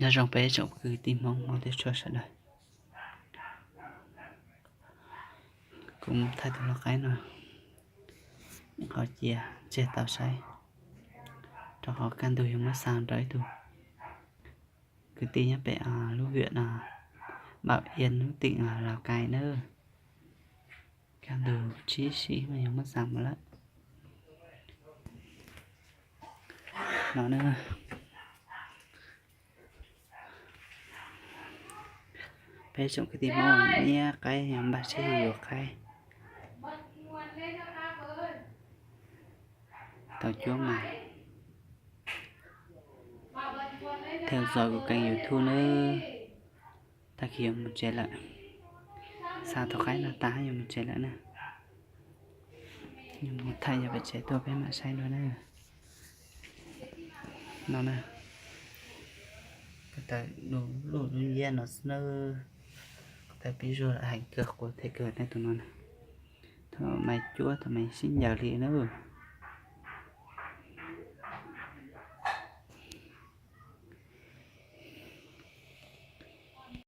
Nyob zoo peb tsoom kwv tij Hmoob hmov thiab tshua sawv daws. Kuv thaij tus lau qaib no qhov cia tseg tau saib, rau qhov kaj ntug yuav muab xa rau ib tug kwv tij nyob pem lub hwm no, Npaum Iab lub teem Lauj Kaim nawb. Kaj ntug tsib sim mas yuav muab xa mus lawm no na. Peb tsoom kwv tij Hmoob nyiam qaib, npaj siab yuav qaib tau cuab mas thiaj zov kuv kênh YouTube nawb. Tag kis yuav mus tsev lawm, xa tus qaib no tas yuav mus tsev lawm na. Yuav mus thaij yog pem tsev tuaj peb mam saib dua na. No na, ko taw du lug dub nciab no xwb nawb. Ko taw pib zuag lawm, heev kawg, quav them kawg nej tus no na. Thaum mais cuab thaum mais sib ncaws li na.